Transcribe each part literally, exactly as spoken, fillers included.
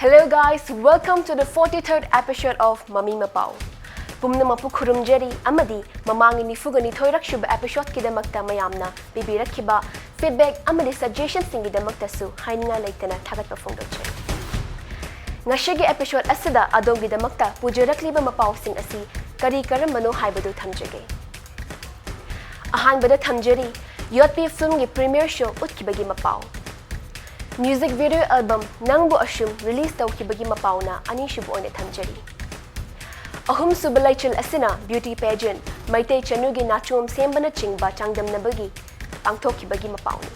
Hello guys, welcome to the forty-third episode of Mami Mapao. ꯄꯨꯝꯅꯃꯛꯄꯨ ꯈꯨꯔꯨꯝꯖꯔꯤ ꯑꯃꯗꯤ ꯃꯃꯥꯡꯒꯤ ꯅꯤꯐꯨꯒ ꯅꯤꯊꯣꯏꯔꯛ ꯁꯨꯕ episodeꯀꯤꯗꯃꯛꯇ ꯃꯌꯥꯝꯅ ꯄꯤꯕꯤꯔꯛꯈꯤꯕ feedback ꯑꯃꯗꯤ suggestionꯁꯤꯡꯒꯤꯗꯃꯛꯇꯁꯨ ꯍꯥꯏꯅꯤꯡꯉꯥꯏ ꯂꯩꯇꯅ ꯊꯥꯒꯠꯄ ꯐꯣꯡꯗꯣꯛꯆꯔꯤ꯫ ꯉꯁꯤꯒꯤ episode ꯑꯁꯤꯗ ꯑꯗꯣꯝꯒꯤꯗꯃꯛꯇ ꯄꯨꯖꯔꯛꯂꯤꯕ ꯃꯄꯥꯎꯁꯤꯡ ꯑꯁꯤ ꯀꯔꯤ ꯀꯔꯝꯕꯅꯣ ꯍꯥꯏꯕꯗꯨ ꯊꯝꯖꯒꯦ꯫ ꯑꯍꯥꯟꯕꯗ ꯊꯝꯖꯔꯤ, ꯌꯣꯠꯄꯤ filmꯒꯤ premiere show ꯎꯠꯈꯤꯕꯒꯤ ꯃꯄꯥꯎ꯫ Music video album ꯅꯪꯕꯨ ꯑꯁꯨꯝ release ꯇꯧꯈꯤꯕꯒꯤ ꯃꯄꯥꯎꯅ ꯑꯅꯤꯁꯨꯕ ꯑꯣꯏꯅ ꯊꯝꯖꯔꯤ꯫ ꯑꯍꯨꯝꯁꯨꯕ ꯂꯩꯆꯤꯜ ꯑꯁꯤꯅ beauty pageant, ꯃꯩꯇꯩ ꯆꯅꯨꯒꯤ ꯅꯥꯆꯣꯝ ꯁꯦꯝꯕꯅꯆꯤꯡꯕ ꯆꯥꯡꯗꯝꯅꯕꯒꯤ ꯄꯥꯡꯊꯣꯛꯈꯤꯕꯒꯤ ꯃꯄꯥꯎꯅꯤ꯫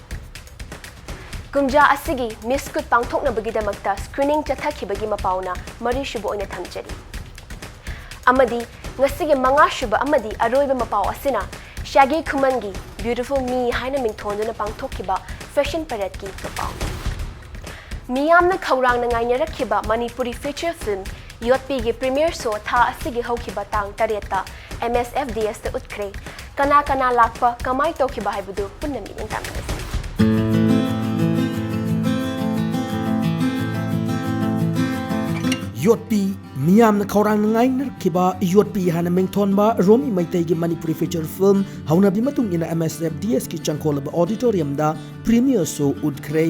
ꯀꯨꯝꯖꯥ ꯑꯁꯤꯒꯤ Miss Court ꯄꯥꯡꯊꯣꯛꯅꯕꯒꯤꯗꯃꯛꯇ screening ꯆꯠꯊꯈꯤꯕꯒꯤ ꯃꯄꯥꯎꯅ ꯃꯔꯤꯁꯨꯕ ꯑꯣꯏꯅ ꯊꯝꯖꯔꯤ꯫ ꯑꯃꯗꯤ ꯉꯁꯤꯒꯤ ꯃꯉꯥꯁꯨꯕ ꯑꯃꯗꯤ ꯑꯔꯣꯏꯕ ꯃꯄꯥꯎ ꯑꯁꯤꯅ ꯁ꯭ꯌꯥꯒꯤ ꯈꯨꯃꯟꯒꯤ Beautiful Me ꯍꯥꯏꯅ ꯃꯤꯡꯊꯣꯟꯗꯨꯅ ꯄꯥꯡꯊꯣꯛꯈꯤꯕ fashion paradeꯀꯤ ꯃꯄꯥꯎꯅꯤ꯫ ꯃꯤꯌꯥꯝꯅ ꯈꯧꯔꯥꯡꯅ ꯉꯥꯏꯅꯔꯛꯈꯤꯕ Manipuri feature film ꯌꯣꯠꯄꯤꯒꯤ premiere show ꯊꯥ ꯑꯁꯤꯒꯤ ꯍꯧꯈꯤꯕ ꯇꯥꯡ ꯇꯔꯦꯠꯇ MSFDSꯇ ꯎꯠꯈ꯭ꯔꯦ꯫ ꯀꯅꯥ ꯀꯅꯥ ꯂꯥꯛꯄ, ꯀꯃꯥꯏ ꯇꯧꯈꯤꯕ ꯍꯥꯏꯕꯗꯨ ꯄꯨꯟꯅ ꯃꯤꯠꯌꯦꯡ ꯇꯥꯃꯤꯟꯅꯁꯤ꯫ ꯌꯣꯠꯄꯤ, ꯃꯤꯌꯥꯝꯅ ꯈꯧꯔꯥꯡꯅ ꯉꯥꯏꯅꯔꯛꯈꯤꯕ ꯌꯣꯠꯄꯤ ꯍꯥꯏꯅ ꯃꯤꯡꯊꯣꯟꯕ ꯔꯣꯃꯤ ꯃꯩꯇꯩꯒꯤ ꯃꯅꯤꯄꯨꯔꯤ feature film ꯍꯧꯅꯕꯤ ꯃꯇꯨꯡ ꯏꯟꯅ MSFDSꯀꯤ ꯆꯪꯈꯣꯜꯂꯕ auditoriumꯗ premiere show ꯎꯠꯈ꯭ꯔꯦ꯫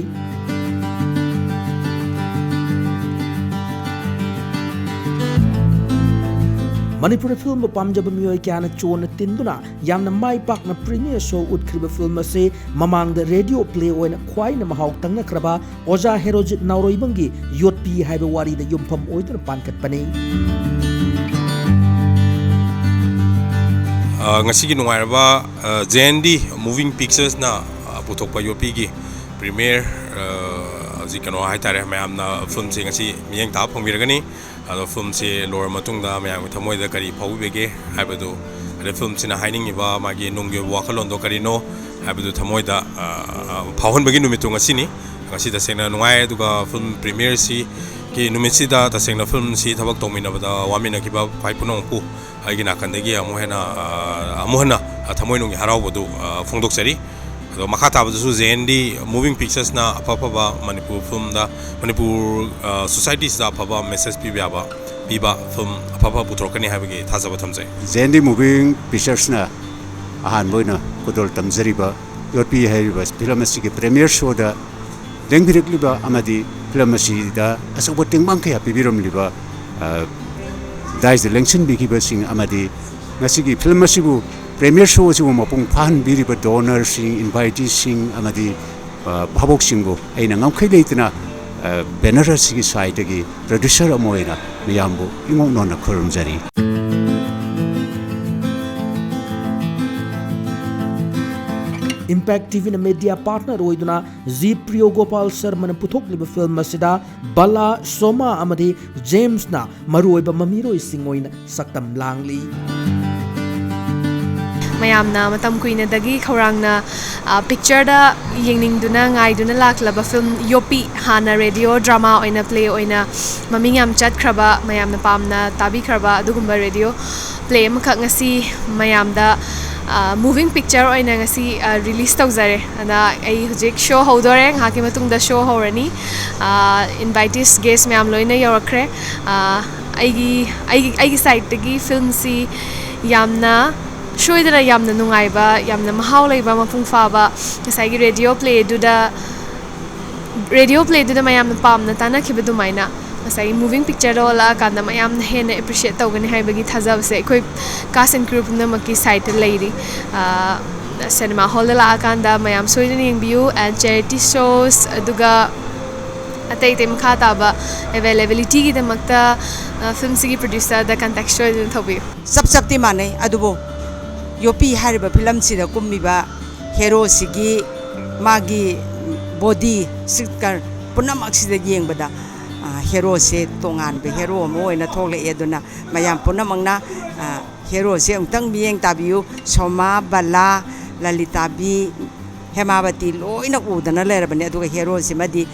ꯃꯅꯤꯄꯨꯔꯤ filmꯕꯨ ꯄꯥꯝꯖꯕ ꯃꯤꯑꯣꯏ ꯀꯌꯥꯅ ꯆꯣꯟꯅ ꯇꯤꯟꯗꯨꯅ ꯌꯥꯝꯅ ꯃꯥꯏ ꯄꯥꯛꯅ premiere show ꯎꯠꯈ꯭ꯔꯤꯕ film ꯑꯁꯤ ꯃꯃꯥꯡꯗ radio play ꯑꯣꯏꯅ ꯈ꯭ꯋꯥꯏꯅ ꯃꯍꯥꯎ ꯇꯪꯅꯈ꯭ꯔꯕ ꯑꯣꯖꯥ ꯍꯦꯔꯣꯖꯤꯠ ꯅꯥꯎꯔꯣꯏꯕꯝꯒꯤ ꯌꯣꯠꯄꯤ ꯍꯥꯏꯕ ꯋꯥꯔꯤꯗ ꯌꯨꯝꯐꯝ ꯑꯣꯏꯗꯨꯅ ꯄꯥꯟꯈꯠꯄꯅꯤ꯫ ꯑ, ꯉꯁꯤꯒꯤ ꯅꯨꯡꯉꯥꯏꯔꯕ, ꯑ, J N D Moving Picturesꯅ, ꯑ, ꯄꯨꯊꯣꯛꯄ ꯌꯣꯠꯄꯤꯒꯤ premiere, ꯑ, ꯍꯧꯖꯤꯛ ꯀꯩꯅꯣ ꯍꯥꯏꯇꯥꯔꯦ, ꯃꯌꯥꯝꯅ filmꯁꯦ ꯉꯁꯤ ꯃꯤꯠꯌꯦꯡ ꯇꯥꯕ ꯐꯪꯕꯤꯔꯒꯅꯤ꯫ ꯑꯗꯣ filmꯁꯦ ꯂꯣꯏꯔ ꯃꯇꯨꯡꯗ ꯃꯌꯥꯝꯒꯤ ꯊꯃꯣꯏꯗ ꯀꯔꯤ ꯐꯥꯎꯕꯤꯕꯒꯦ ꯍꯥꯏꯕꯗꯨ, ꯑꯗꯩ filmꯁꯤꯅ ꯍꯥꯏꯅꯤꯡꯉꯤꯕ ꯃꯥꯒꯤ ꯅꯨꯡꯒꯤ ꯑꯣꯏꯕ ꯋꯥꯈꯜꯂꯣꯟꯗꯣ ꯀꯔꯤꯅꯣ ꯍꯥꯏꯕꯗꯨ ꯊꯃꯣꯏꯗ, ꯑ, ꯐꯥꯎꯍꯟꯕꯒꯤ ꯅꯨꯃꯤꯠꯇꯨ ꯉꯁꯤꯅꯤ꯫ ꯉꯁꯤ ꯇꯁꯦꯡꯅ ꯅꯨꯡꯉꯥꯏ, ꯑꯗꯨꯒ film premiereꯁꯤꯒꯤ ꯅꯨꯃꯤꯠꯁꯤꯗ ꯇꯁꯦꯡꯅ filmꯁꯤ ꯊꯕꯛ ꯇꯧꯃꯤꯟꯅꯕꯗ ꯋꯥꯃꯤꯟꯅꯈꯤꯕ ꯈ꯭ꯋꯥꯏ ꯄꯨꯝꯅꯃꯛꯄꯨ ꯑꯩꯒꯤ ꯅꯥꯀꯟꯗꯒꯤ ꯑꯃꯨꯛ ꯍꯦꯟꯅ, ꯑ, ꯑꯃꯨꯛ ꯍꯟꯅ ꯊꯃꯣꯏꯅꯨꯡꯒꯤ ꯍꯔꯥꯎꯕꯗꯨ, ꯑ, ꯐꯣꯡꯗꯣꯛꯆꯔꯤ꯫ ꯑꯗꯣ ꯃꯈꯥ ꯇꯥꯕꯗꯁꯨ ꯖꯦ ꯑꯦꯟ ꯗꯤ ꯃꯨꯚꯤꯡ ꯄꯤꯛꯆꯔꯁꯅ ꯑꯐ ꯑꯐꯕ ꯃꯅꯤꯄꯨꯔ ꯐꯤꯂꯝꯗ, ꯃꯅꯤꯄꯨꯔ ꯁꯣꯁꯥꯏꯇꯤꯁꯤꯗ ꯑꯐꯕ ꯃꯦꯁꯦꯖ ꯄꯤꯕ ꯌꯥꯕ, ꯄꯤꯕ ꯐꯤꯂꯝ ꯑꯐ ꯑꯐꯕ ꯄꯨꯊꯣꯔꯛꯀꯅꯤ ꯍꯥꯏꯕꯒꯤ ꯊꯥꯖꯕ ꯊꯝꯖꯩ꯫ ꯖꯦ ꯑꯦꯟ ꯗꯤ ꯃꯨꯚꯤꯡ ꯄꯤꯛꯆꯔꯁꯅ ꯑꯍꯥꯟꯕ ꯑꯣꯏꯅ ꯈꯨꯗꯣꯜ ꯇꯝꯖꯔꯤꯕ ꯌꯣꯠꯄꯤ ꯍꯥꯏꯔꯤꯕ ꯐꯤꯂꯝ ꯑꯁꯤꯒꯤ ꯄ꯭ꯔꯦꯃꯤꯌꯔ ꯁꯣꯗ ꯂꯦꯡꯕꯤꯔꯛꯂꯤꯕ ꯑꯃꯗꯤ ꯐꯤꯂꯝ ꯑꯁꯤꯗ ꯑꯆꯧꯕ ꯇꯦꯡꯕꯥꯡ ꯀꯌꯥ ꯄꯤꯕꯤꯔꯝꯂꯤꯕ, ꯑ, ꯗꯥꯏꯁꯇ ꯂꯦꯡꯁꯤꯟꯕꯤꯈꯤꯕꯁꯤꯡ ꯑꯃꯗꯤ ꯉꯁꯤꯒꯤ ꯐꯤꯂꯝ ꯑꯁꯤꯕꯨ ꯄ꯭ꯔꯦꯃꯤꯌꯔ ꯁꯣ ꯑꯁꯤꯕꯨ ꯃꯄꯨꯡ ꯐꯥꯍꯟꯕꯤꯔꯤꯕ ꯗꯣꯅꯔꯁꯤꯡ, ꯏꯟꯚꯥꯏꯇꯤꯁꯤꯡ ꯑꯃꯗꯤ, ꯑ, ꯚꯥꯕꯣꯛꯁꯤꯡꯕꯨ ꯑꯩꯅ ꯉꯝꯈꯩ ꯂꯩꯇꯅ, ꯑ, ꯕꯦꯅꯔ ꯑꯁꯤꯒꯤ ꯁꯥꯏꯠꯇꯒꯤ ꯄ꯭ꯔꯗ꯭ꯌꯨꯁꯔ ꯑꯃ ꯑꯣꯏꯅ ꯃꯤꯌꯥꯝꯕꯨ ꯏꯉꯣꯛ ꯅꯣꯟꯅ ꯈꯨꯔꯨꯝꯖꯔꯤ꯫ ꯏꯝꯄꯦꯛ ꯇꯤ ꯚꯤꯅ ꯃꯦꯗꯤꯌꯥ ꯄꯥꯔꯠꯅꯔ ꯑꯣꯏꯗꯨꯅ ꯖꯤ ꯄ꯭ꯔꯤꯌꯣ ꯒꯣꯄꯥꯜ ꯁꯔꯃꯅ ꯄꯨꯊꯣꯛꯂꯤꯕ ꯐꯤꯂꯝ ꯑꯁꯤꯗ ꯕꯂꯥ, ꯁꯣꯃꯥ ꯑꯃꯗꯤ ꯖꯦꯝꯁꯅ ꯃꯔꯨꯑꯣꯏꯕ ꯃꯃꯤꯔꯣꯏꯁꯤꯡ ꯑꯣꯏꯅ ꯁꯛꯇꯝ ꯂꯥꯡꯂꯤ꯫ ꯃꯌꯥꯝꯅ ꯃꯇꯝ ꯀꯨꯏꯅꯗꯒꯤ ꯈꯧꯔꯥꯡꯅ, ꯑ, ꯄꯤꯛꯆꯔꯗ ꯌꯦꯡꯅꯤꯡꯗꯨꯅ ꯉꯥꯏꯗꯨꯅ ꯂꯥꯛꯂꯕ ꯐꯤꯂꯝ ꯌꯣꯄꯤ, ꯍꯥꯟꯅ ꯔꯦꯗꯤꯑꯣ ꯗ꯭ꯔꯃꯥ ꯑꯣꯏꯅ ꯄ꯭ꯂꯦ ꯑꯣꯏꯅ ꯃꯃꯤꯡ ꯌꯥꯝ ꯆꯠꯈ꯭ꯔꯕ, ꯃꯌꯥꯝꯅ ꯄꯥꯝꯅ ꯇꯥꯕꯤꯈ꯭ꯔꯕ ꯑꯗꯨꯒꯨꯝꯕ ꯔꯦꯗꯤꯑꯣ ꯄ꯭ꯂꯦ ꯑꯃꯈꯛ ꯉꯁꯤ ꯃꯌꯥꯝꯗ, ꯑ, ꯃꯨꯚꯤꯡ ꯄꯤꯛꯆꯔ ꯑꯣꯏꯅ ꯉꯁꯤ, ꯑ, ꯔꯤꯂꯤꯁ ꯇꯧꯖꯔꯦ꯫ ꯑꯗ ꯑꯩ ꯍꯧꯖꯤꯛ ꯁꯣ ꯍꯧꯗꯣꯔꯦ, ꯉꯥꯏꯍꯥꯛꯀꯤ ꯃꯇꯨꯡꯗ ꯁꯣ ꯍꯧꯔꯅꯤ꯫ ꯑ, ꯏꯟꯚꯥꯏꯇꯤꯁ ꯒꯦꯁ ꯃꯌꯥꯝ ꯂꯣꯏꯅ ꯌꯧꯔꯛꯈ꯭ꯔꯦ꯫ ꯑ, ꯑꯩꯒꯤ, ꯑꯩꯒꯤ, ꯑꯩꯒꯤ ꯁꯥꯏꯠꯇꯒꯤ ꯐꯤꯂꯝꯁꯤ ꯌꯥꯝꯅ ꯁꯣꯏꯗꯅ ꯌꯥꯝꯅ ꯅꯨꯡꯉꯥꯏꯕ, ꯌꯥꯝꯅ ꯃꯍꯥꯎ ꯂꯩꯕ, ꯃꯄꯨꯡ ꯐꯥꯕ, ꯉꯁꯥꯏꯒꯤ ꯔꯦꯗꯤꯑꯣ ꯄ꯭ꯂꯦꯗꯨꯗ, ꯔꯦꯗꯤꯑꯣ ꯄ꯭ꯂꯦꯗꯨꯗ ꯃꯌꯥꯝꯅ ꯄꯥꯝꯅ ꯇꯥꯅꯈꯤꯕ ꯑꯗꯨꯃꯥꯏꯅ ꯉꯁꯥꯏꯒꯤ ꯃꯨꯚꯤꯡ ꯄꯤꯛꯆꯔꯗ ꯑꯣꯜꯂꯛꯑꯀꯥꯟꯗ ꯃꯌꯥꯝꯅ ꯍꯦꯟꯅ ꯑꯦꯄ꯭ꯔꯤꯁꯤꯌꯦꯠ ꯇꯧꯒꯅꯤ ꯍꯥꯏꯕꯒꯤ ꯊꯥꯖꯕꯁꯦ ꯑꯩꯈꯣꯏ ꯀꯥꯁ ꯑꯦꯟ ꯀ꯭ꯔꯨ ꯄꯨꯝꯅꯃꯛꯀꯤ ꯁꯥꯏꯠꯇ ꯂꯩꯔꯤ꯫ ꯑ, ꯁꯤꯅꯦꯃꯥ ꯍꯣꯜꯗ ꯂꯥꯛꯑꯀꯥꯟꯗ ꯃꯌꯥꯝ ꯁꯣꯏꯗꯅ ꯌꯦꯡꯕꯤꯌꯨ꯫ ꯑꯦꯟ ꯆꯦꯔꯤꯇꯤ ꯁꯣꯁ, ꯑꯗꯨꯒ ꯑꯇꯩ ꯑꯇꯩ ꯃꯈꯥ ꯇꯥꯕ ꯑꯦꯕꯥꯏꯂꯦꯕꯤꯂꯤꯇꯤꯒꯤꯗꯃꯛꯇ, ꯑ, ꯐꯤꯂꯝꯁꯤꯒꯤ ꯄ꯭ꯔꯗ꯭ꯌꯨꯁꯔꯗ ꯀꯟꯇꯦꯛ ꯁꯣꯏꯗꯅ ꯇꯧꯕꯤꯌꯨ꯫ ꯆꯞ ꯆꯞꯇꯤ ꯃꯥꯟꯅꯩ, ꯑꯗꯨꯕꯨ ꯌꯣꯄꯤ ꯍꯥꯏꯔꯤꯕ ꯐꯤꯂꯝꯁꯤꯗ ꯀꯨꯝꯃꯤꯕ ꯍꯦꯔꯣꯁꯤꯒꯤ ꯃꯥꯒꯤ ꯕꯣꯗꯤ, ꯁꯤꯛꯀꯔ ꯄꯨꯝꯅꯃꯛꯁꯤꯗ ꯌꯦꯡꯕꯗ, ꯑ, ꯍꯦꯔꯣꯁꯦ ꯇꯣꯉꯥꯟꯕ ꯍꯦꯔꯣ ꯑꯃ ꯑꯣꯏꯅ ꯊꯣꯛꯂꯛꯑꯦ꯫ ꯑꯗꯨꯅ ꯃꯌꯥꯝ ꯄꯨꯝꯅꯃꯛꯅ, ꯑ, ꯍꯦꯔꯣꯁꯦ ꯑꯃꯨꯛꯇꯪ ꯃꯤꯠꯌꯦꯡ ꯇꯥꯕꯤꯌꯨ꯫ ꯁꯣꯃꯥ, ꯕꯂꯥ, ꯂꯂꯤꯇꯥꯕꯤ, ꯍꯦꯃꯥꯕꯇꯤ ꯂꯣꯏꯅ ꯎꯗꯅ ꯂꯩꯔꯕꯅꯤ꯫ ꯑꯗꯨꯒ ꯍꯦꯔꯣꯁꯤꯃꯗꯤ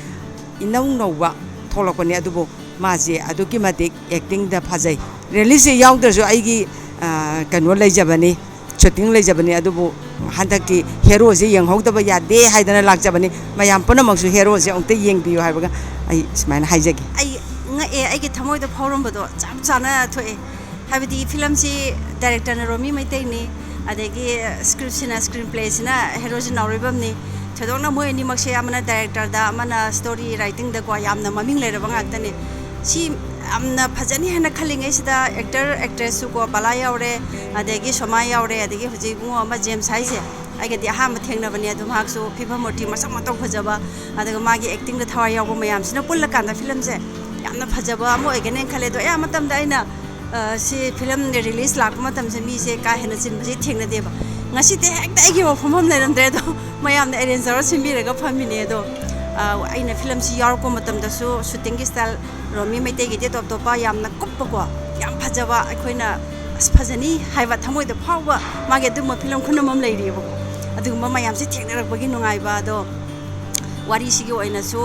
ꯏꯅꯧ ꯅꯧꯕ ꯊꯣꯛꯂꯛꯄꯅꯤ, ꯑꯗꯨꯕꯨ ꯃꯥꯁꯦ ꯑꯗꯨꯛꯀꯤ ꯃꯇꯤꯛ ꯑꯦꯛꯇꯤꯡꯗ ꯐꯖꯩ꯫ ꯔꯦꯂꯤꯁꯁꯦ ꯌꯥꯎꯗ꯭ꯔꯁꯨ ꯑꯩꯒꯤ, ꯑ, ꯀꯩꯅꯣ ꯂꯩꯖꯕꯅꯤ, ꯁꯨꯇꯤꯡ ꯂꯩꯖꯕꯅꯤ, ꯑꯗꯨꯕꯨ ꯍꯟꯗꯛꯀꯤ ꯍꯦꯔꯣꯁꯦ ꯌꯦꯡꯍꯧꯗꯕ ꯌꯥꯗꯦ ꯍꯥꯏꯗꯅ ꯂꯥꯛꯆꯕꯅꯤ꯫ ꯃꯌꯥꯝ ꯄꯨꯝꯅꯃꯛꯁꯨ ꯍꯦꯔꯣꯁꯦ ꯑꯃꯨꯛꯇ ꯌꯦꯡꯕꯤꯌꯨ ꯍꯥꯏꯕꯒ ꯑꯩ ꯁꯨꯃꯥꯏꯅ ꯍꯥꯏꯖꯒꯦ꯫ ꯑꯩ ꯉꯛꯑꯦ, ꯑꯩꯒꯤ ꯊꯃꯣꯏꯗ ꯐꯥꯎꯔꯝꯕꯗꯣ ꯆꯞ ꯆꯥꯅ ꯊꯣꯛꯑꯦ꯫ ꯍꯥꯏꯕꯗꯤ ꯐꯤꯂꯝꯁꯤ ꯗꯥꯏꯔꯦꯛꯇꯔꯅ ꯔꯣꯃꯤ ꯃꯩꯇꯩꯅꯤ, ꯑꯗꯒꯤ ꯁ꯭ꯀ꯭ꯔꯤꯞꯁꯤꯅ, ꯁ꯭ꯀ꯭ꯔꯤꯟ ꯄ꯭ꯂꯦꯁꯤꯅ ꯍꯦꯔꯣꯖꯤꯠ ꯅꯥꯎꯔꯩꯕꯝꯅꯤ꯫ ꯊꯣꯏꯗꯣꯛꯅ ꯃꯣꯏ ꯑꯅꯤꯃꯛꯁꯦ, ꯑꯃꯅ ꯗꯥꯏꯔꯦꯛꯇꯔꯗ, ꯑꯃꯅ ꯁ꯭ꯇꯣꯔꯤ ꯔꯥꯏꯇꯤꯡꯗꯀꯣ, ꯌꯥꯝꯅ ꯃꯃꯤꯡ ꯂꯩꯔꯕ ꯉꯥꯛꯇꯅꯤ꯫ ꯁꯤ ꯌꯥꯝꯅ ꯐꯖꯅꯤ ꯍꯥꯏꯅ ꯈꯜꯂꯤꯉꯩꯁꯤꯗ ꯑꯦꯛꯇꯔ, ꯑꯦꯛꯇ꯭ꯔꯦꯁꯁꯨꯀꯣ, ꯕꯂꯥ ꯌꯥꯎꯔꯦ, ꯑꯗꯒꯤ ꯁꯣꯃꯥ ꯌꯥꯎꯔꯦ, ꯑꯗꯒꯤ ꯍꯧꯖꯤꯛ ꯏꯕꯨꯡꯉꯣ ꯑꯃ ꯖꯦꯝꯁ ꯍꯥꯏꯁꯦ, ꯑꯩꯒꯗꯤ ꯑꯍꯥꯟꯕ ꯊꯦꯡꯅꯕꯅꯦ꯫ ꯑꯗꯣ ꯃꯍꯥꯛꯁꯨ ꯐꯤꯕꯝ ꯃꯨꯔꯇꯤ ꯃꯁꯛ ꯃꯇꯧ ꯐꯖꯕ, ꯑꯗꯨꯒ ꯃꯥꯒꯤ ꯑꯦꯛꯇꯤꯡꯗ ꯊꯋꯥꯏ ꯌꯥꯎꯕ ꯃꯌꯥꯝꯁꯤꯅ ꯄꯨꯜꯂꯀꯥꯟꯗ ꯐꯤꯂꯝꯁꯦ ꯌꯥꯝꯅ ꯐꯖꯕ ꯑꯃ ꯑꯣꯏꯒꯅꯦꯅ ꯈꯜꯂꯦ꯫ ꯑꯗꯣ ꯑꯌꯥꯝꯕ ꯃꯇꯝꯗ ꯑꯩꯅ, ꯑ, ꯁꯤ ꯐꯤꯂꯝ ꯔꯤꯂꯤꯁ ꯂꯥꯛꯄ ꯃꯇꯝꯁꯦ ꯃꯤꯁꯦ ꯀꯥ ꯍꯦꯟꯅ ꯆꯤꯟꯕꯁꯦ ꯊꯦꯡꯅꯗꯦꯕ꯫ ꯉꯁꯤꯗꯤ ꯍꯦꯛꯇ ꯑꯩꯒꯤ ꯋꯥꯐꯝ ꯑꯃ ꯂꯩꯔꯝꯗ꯭ꯔꯦ꯫ ꯑꯗꯣ ꯃꯌꯥꯝꯅ ꯑꯦꯔꯦꯟꯖ ꯇꯧꯔ ꯁꯤꯟꯕꯤꯔꯒ ꯐꯝꯃꯤꯅꯦ꯫ ꯑꯗꯣ, ꯑ, ꯑꯩꯅ ꯐꯤꯂꯝꯁꯤ ꯌꯥꯎꯔꯛꯄ ꯃꯇꯝꯗꯁꯨ ꯁꯨꯇꯤꯡꯒꯤ ꯁ꯭ꯇꯥꯏꯜ ꯔꯣꯃꯤ ꯃꯩꯇꯩꯒꯤꯗꯤ ꯇꯣꯞ ꯇꯣꯞꯄ, ꯌꯥꯝꯅ ꯀꯨꯞꯄꯀꯣ, ꯌꯥꯝ ꯐꯖꯕ, ꯑꯩꯈꯣꯏꯅ "ꯑꯁ, ꯐꯖꯅꯤ" ꯍꯥꯏꯕ ꯊꯃꯣꯏꯗ ꯐꯥꯎꯕ ꯃꯥꯒꯤ ꯑꯗꯨꯝꯕ ꯐꯤꯂꯝ ꯈꯨꯅꯝ ꯑꯃ ꯂꯩꯔꯤꯑꯕꯀꯣ꯫ ꯑꯗꯨꯒꯨꯝꯕ ꯃꯌꯥꯝꯁꯦ ꯊꯦꯡꯅꯔꯛꯄꯒꯤ ꯅꯨꯡꯉꯥꯏꯕ꯫ ꯑꯗꯣ ꯋꯥꯔꯤꯁꯤꯒꯤ ꯑꯣꯏꯅꯁꯨ